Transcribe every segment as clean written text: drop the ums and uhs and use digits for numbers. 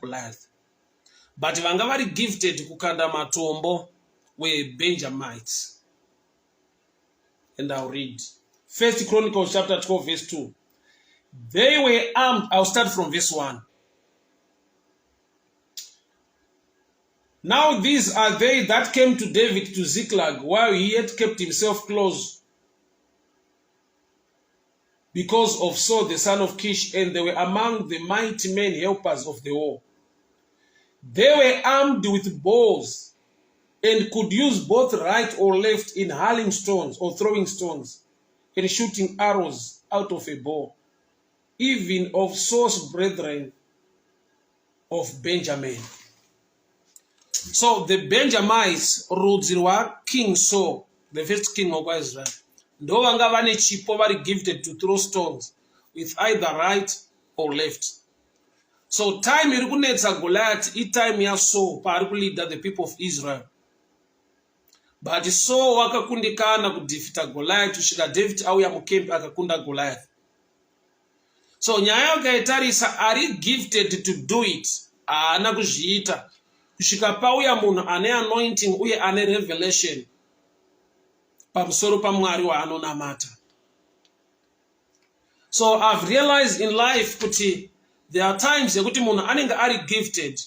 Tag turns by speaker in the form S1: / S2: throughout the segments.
S1: Goliath. But vanga vari gifted kukanda matombo were Benjamites. And I'll read. First Chronicles chapter 12 verse 2. They were armed. I'll start from verse 1. Now these are they that came to David to Ziklag while he yet kept himself close because of Saul the son of Kish, and they were among the mighty men helpers of the war. They were armed with bows and could use both right or left in hurling stones or throwing stones and shooting arrows out of a bow, even of Saul's brethren of Benjamin. So the Benjamites, rudzi rwaKing Saul, the first king of Israel, ndo vanga vane chipo vari gifted to throw stones with either right or left. So time iri kunetsa Goliath itime yaSaul paari kuleader the people of Israel. But Saul wakakundikana kudefeata Goliath kusvika David auya mukempi akakunda Goliath. So nyaya ukaitarisa ari gifted to do it haana kuzviita kusvika pauya munhu ane anointing uye ane revelation pamusoro paMwari waanonamata. So I've realized in life kuti there are times yekuti munhu anenge ari gifted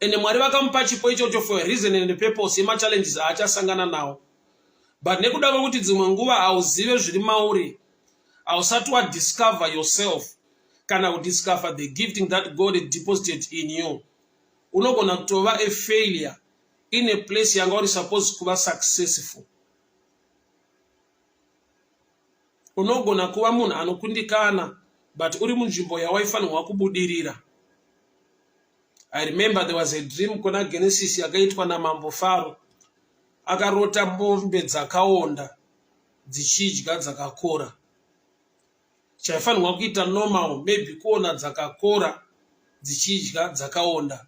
S1: and Mwari vakamupa chipo ichocho for a reason and a purpose yemachallenges aachasangana nawo, but nekuda kwekuti dzimwe nguva hauzive zviri mauri, hausati wadiscover yourself kana kudiscover the gifting that God had deposited in you, unogona kutova a failure in a place yanga uri supposed kuva successful. Unogona kuva munhu anokundikana but uri munzvimbo yawaifanirwa kubudirira. I remember there was a dream kuna Genesis yakaitwa namambo Faro. Akarota mombe dzakaonda dzichidya dzakakora. Chaifanirwa kuita normal maybe kuona dzakakora dzichidya dzakaonda,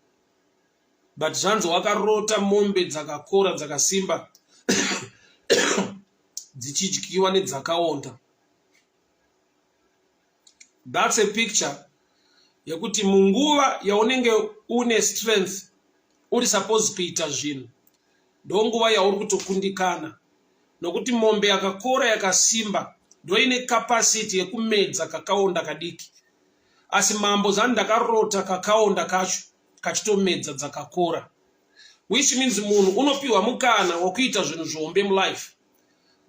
S1: but zvanzi wakarota mombe dzakakora dzakasimba dzichidyiwa nedzakaonda. That's a picture yekuti munguva yaunenge une strength uri supposed kuita zvinhu, ndonguva yauri kutokundikana, nokuti mombe yakakora yakasimba ndoine capacity yekumedza kakaonda kadiki. Asi mambo zani ndakarota kakaonda kacho kachitomedza dzakakora, which means munhu unopiwa mukana wekuita zvinhu zvihombe mulife,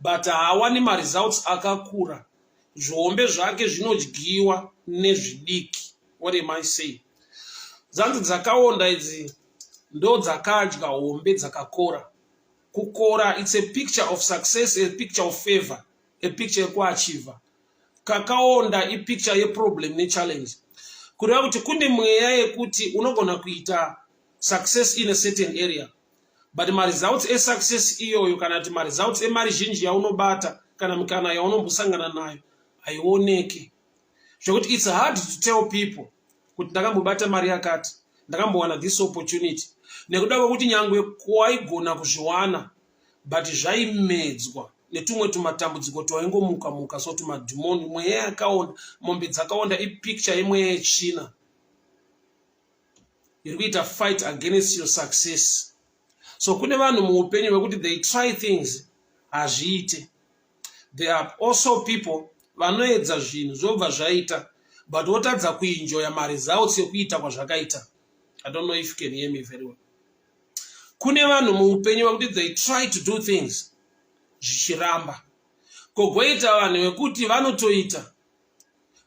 S1: but haawani maresults akakura. Zvihombe zvake zvinodyiwa nezvidiki. What am I saying? Zanzi dzakaonda idzi ndo dzakadya hombe dzakakora. Kukora, it's a picture of success, a picture of favor, a picture yekuachieva. Kakaonda ipicture yeproblem nechallenge, kureva kuti kune mweya yekuti unogona kuita success in a certain area, but maresults esuccess iyoyo, kana kuti maresults emari zhinji yaunobata kana mikana yaunombosangana nayo, haioneki, zvekuti it's hard to tell people kuti ndakambobata mari yakati, ndakambowana this opportunity, nekuda kwekuti nyangwe kwaigona kuzviwana, but zvaimedzwa netumwe tumatambudziko twaingomuka muka. So tumadhimoni, mweya yakaonda, mombe dzakaonda ipicture yemweya yetsvina iri kuita fight against your success. So kune vanhu muupenyu vekuti they try things, hazviite. There are also people vanoedza zvinhu zvobva zvaita, but votadza kuenjoya maresults ekuita kwazvakaita. I don't know if you can hear me very well. Kune vanhu muupenyu vekuti they try to do things, zvichiramba. Kogoita vanhu vekuti vanotoita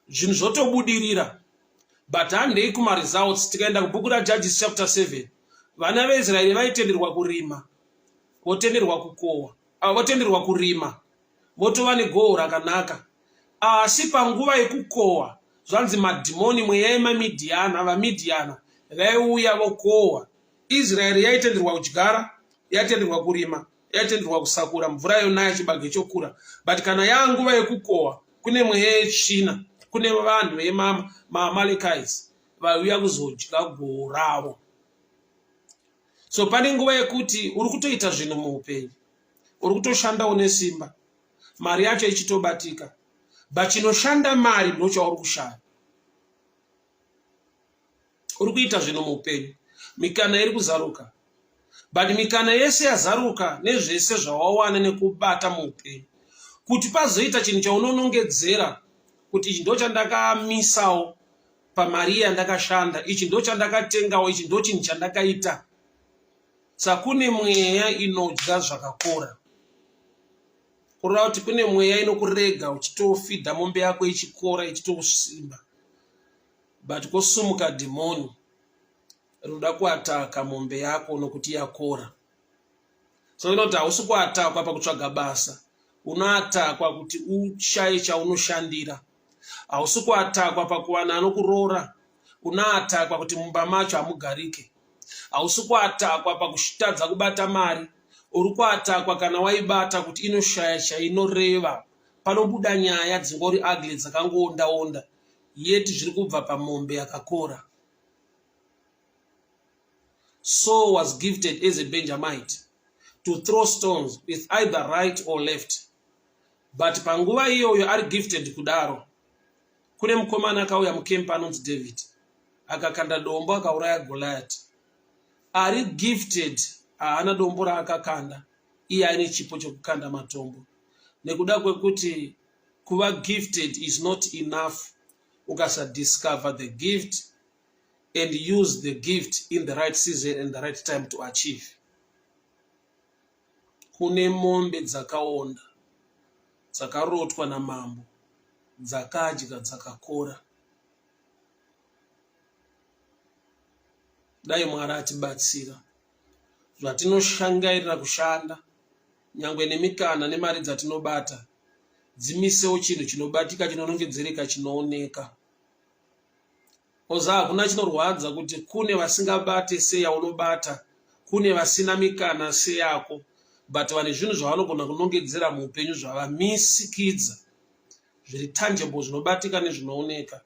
S1: zvinhu zvotobudirira, but handei kumaresults. Tikaenda kubhuku raJudges chapter 7, vana veIsraeri vaitenderwa kurima, votenderwa kukohwa, votenderwa kurima, votova negohwo rakanaka. Asi panguva yekukohwa, zvanzi madhimoni, mweya yemamidhiana, vaMidhiana vaiuya vokohwa. Israeri yaitenderwa kudyara, yaitenderwa kurima, yaitenderwa kusakura, mvura yonaya, chibage chokura, but kana yaanguva yekukohwa, kune mweya yetsvina, kune vanhu vemaAmalekites vaiuya kuzodya gohwo ravo. So pane nguva yekuti uri kutoita zvinhu muupenyu, uri kutoshandawo nesimba, mari yacho ichitobatika, but chinoshanda mari ndo chauri kushaya. Uri kuita zvinhu muupenyu, mikana iri kuzaruka, but mikana yese yazaruka nezvese zvawawana nekubata muupenyu, kuti pazoita chinhu chaunonongedzera kuti ichi ndo chandakamisawo pamari yandakashanda, ichi ndo chandakatengawo, ichi ndo chinhu chandakaita. Sakune mweya inodya zvakakora, kureva kuti kune mweya inokurega uchitofidha mombe yako ichikora ichitosimba, but kosumuka dhimoni rinoda kuataka mombe yako nokuti yakora. So inoti hausi kuatakwa pakutsvaga basa, unoatakwa kuti ushaye chaunoshandira. Hausi kuatakwa pakuwana anokuroora, unoatakwa kuti mumba macho hamugarike. Hausi kuatakwa pakutadza kubata mari, uri kuatakwa kana waibata kuti inoshaya chainoreva. Panobuda nyaya dzingori ugly dzakangoondaonda, yet zviri kubva pamombe yakakora. Saul was gifted as a Benjamite to throw stones with either right or left. But panguva iyoyo ari gifted kudaro, kune mukomana akauya mukemp anonzi David, akakanda dombo akauraya Goliath. Ari gifted haana dombo raakakanda, iye aine chipo chekukanda matombo. Nekuda kwekuti kuva gifted is not enough ukasadiscover the gift and use the gift in the right season and the right time to achieve. Kune mombe dzakaonda dzakarotwa namambo dzakadya dzakakora. Dai Mwari atibatsira zvatinoshangairira kushanda nyangwe nemikana nemari dzatinobata dzimisewo chinhu chinobatika chinonongedzereka chinooneka. Oza hakuna chinorwadza kuti kune vasingabate seyaunobata, kune vasina mikana seyako, but vane zvinhu zvavanogona kunongedzera muupenyu zvavamisikidza zviri tangible zvinobatika nezvinooneka.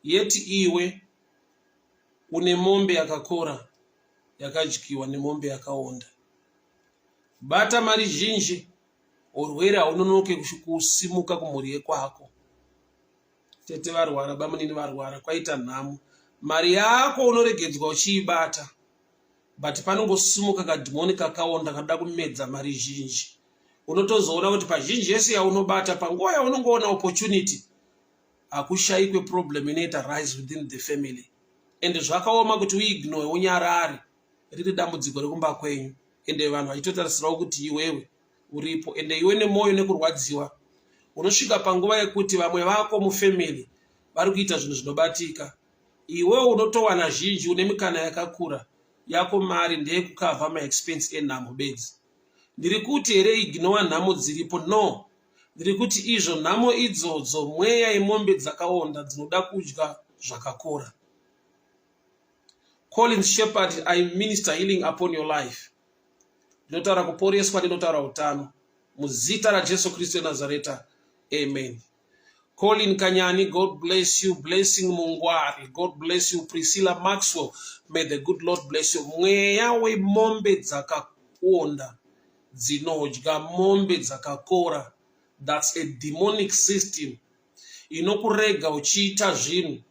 S1: Yet iwe une mombe yakakora yakadyiwa nemombe yakaonda. Bata mari zhinji, urwere haunonoke kusimuka kumhuri yekwako. Tete varwara, bamunini varwara, kwaita nhamo. Mari yako unoregedzwa uchiibata, but panongosimuka kadhimoni kakaonda kanoda kumedza mari zhinji. Unotozoona kuti pazhinji yese yaunobata, panguva yaunongoona opportunity, hakushaikwe problem inoita rise within the family. And zvakaoma kuti uignore unyarare, riri dambudziko rekumba kwenyu, ende vanhu vachitotarisirawo kuti iwewe uripo, ende iwe nemwoyo nekurwadziwa unosvika panguva yekuti vamwe vako mufamily vari kuita zvinhu zvinobatika, iwewe unotowana zhinji, une mikana yakakura, yako mari ndeyekukavha maexpense enhamo bedzi. Ndiri kuti here ignore nhamo dziripo? No, ndiri kuti izvo nhamo idzodzo mweya yemombe dzakaonda dzinoda kudya zvakakora. Collins Shepherd, I minister healing upon your life. Ndinotaura kuporeswa, ndinotaura utano muzita raJesu Kristu weNazareta, amen. Colin Kanyani, God bless you. Blessing Mungwari, God bless you. Priscilla Maxwell, may the good Lord bless you. Mweya wemombe dzakaonda dzinodya mombe dzakakora, that's a demonic system inokurega uchiita zvinhu,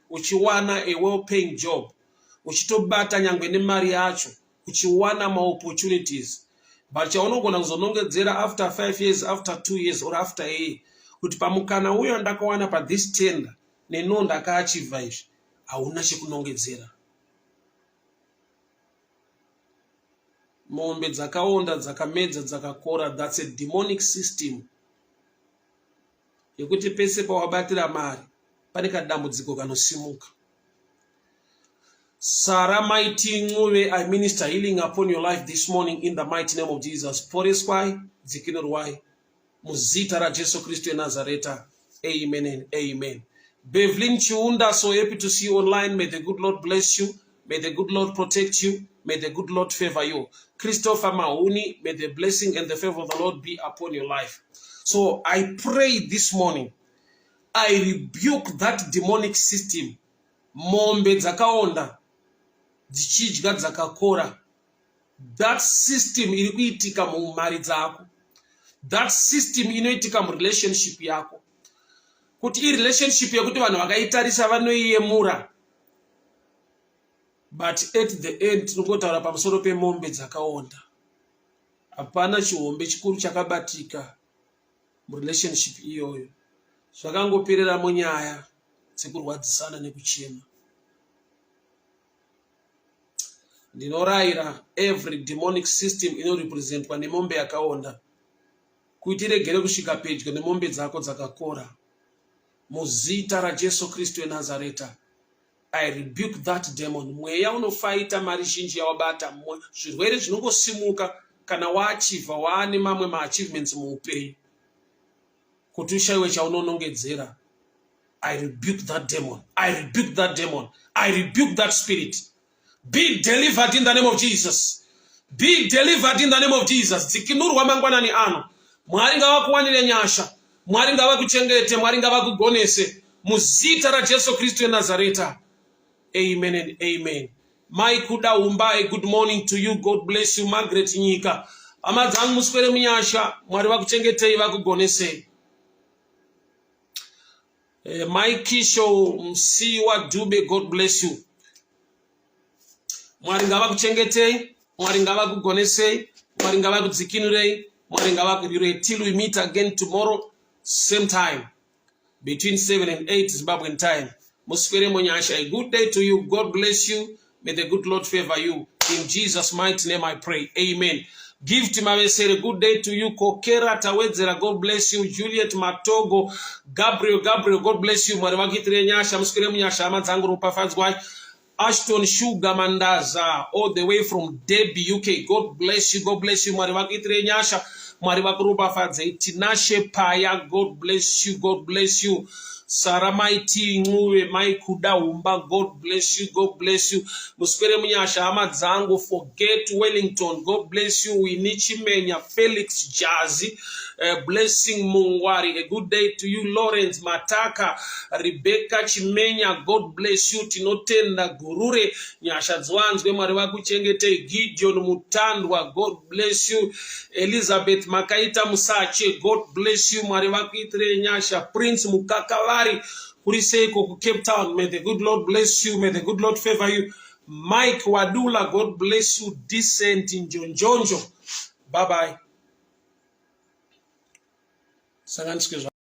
S1: uchiwana a well paying job, uchitobata nyangwe nemari yacho, uchiwana maopportunities, but chaunogona kuzonongedzera after 5 years, after 2 years or after a year kuti pamukana uyo ndakawana pathis tender neno ndakaachivha izvi, hauna chekunongedzera. Mombe dzakaonda dzakamedza dzakakora, that's a demonic system yekuti pese pawabatira mari pane kadambudziko kanosimuka. Sarah Mighty Ncube, I minister healing upon your life this morning in the mighty name of Jesus. Poreswai, dzikinurwai muzita raJesu Kristu weNazareta. Amen and amen. Bevelyn Chiunda, so happy to see you online. May the good Lord bless you. May the good Lord protect you. May the good Lord favor you. Christopher Mahuni, may the blessing and the favor of the Lord be upon your life. So I pray this morning, I rebuke that demonic system. Mombe dzakaonda dzichidya dzakakora. That system iri kuitika mumari dzako. That system inoitika murelationship yako. Kuti irelationship yekuti vanhu vakaitarisa vanoiyemura. But at the end tinongotaura pamusoro pemombe dzakaonda. Hapana chihombe chikuru chakabatika murelationship iyoyo. Zvakangoperera munyaya dzekurwadzisana nekuchema. Ndinorayira every demonic system inorepresentwa nemombe yakaonda kuti iregere kusvika pedyo nemombe dzako dzakakora. Muzita raJesu Kristu weNazareta, I rebuke that demon. Mweya unofaita mari zhinji yawabata, zvirwere zvinongosimuka kana waachivha waane mamwe maachievements muupenyu kuti ushaiwe chaunonongedzera. I rebuke that demon. I rebuke that demon. I rebuke that spirit. Be delivered in the name of Jesus. Be delivered in the name of Jesus. Dzikinurwa mangwanani ano. Mwari ngavakuwanire nyasha. Mwari ngavakuchengete. Mwari ngavakugonese. Muzita raJesu Kristu weNazareta. Amen and amen. Mai Kuda Humba, a good morning to you. God bless you. Margaret Nyika. Hama dzangu muswere munyasha. Mwari vakuchengetei vakugonesei. Mai Kisho Msiwa Dube, God bless you. Mwari ngavakuchengetei, Mwari ngavakugonesei, Mwari ngavakudzikinurei, Mwari ngavakurirei. Till we meet again tomorrow, same time, between 7 and 8 Zimbabwean time. Muswere munyasha, a good day to you. God bless you. May the good Lord favor you. In Jesus' mighty name I pray. Amen. Gift Mavesere, good day to you. Kokera Tawedzera, God bless you. Juliet Matogo, Gabriel, Gabriel, God bless you. Mwari vakuitire nyasha, muswere munyasha, hama dzangu ropafadzwai. Ashton Sugar Mandaza, all the way from Derby, UK. God bless you, God bless you. Mwari vakuitire nyasha, Mwari vakuropafadzei. Tinashe Paya, God bless you, God bless you. Sara Maiti Ncube, Mai Kuda Humba, God bless you, God bless you. Muswere munyasha hama dzangu, Forget Wellington, God bless you. Winnie Chimenya, Felix Jazi, Blessing Mungwari, a good day to you. Lawrence Mataka, Rebecca Chimenya, God bless you. Tinotenda Gurure, nyasha dziwanzwe, Mwari vakuchengetei. Gideon Mutandwa, God bless you. Elizabeth Makaita Musache, God bless you. Mwari vakuitire nyasha. Prince Mukakavari, kuri seiko ku Cape Town? May the good Lord bless you. May the good Lord favor you. Mike Wadula, God bless you. Decent Njonjonjo. Bye bye. Sanganiswe.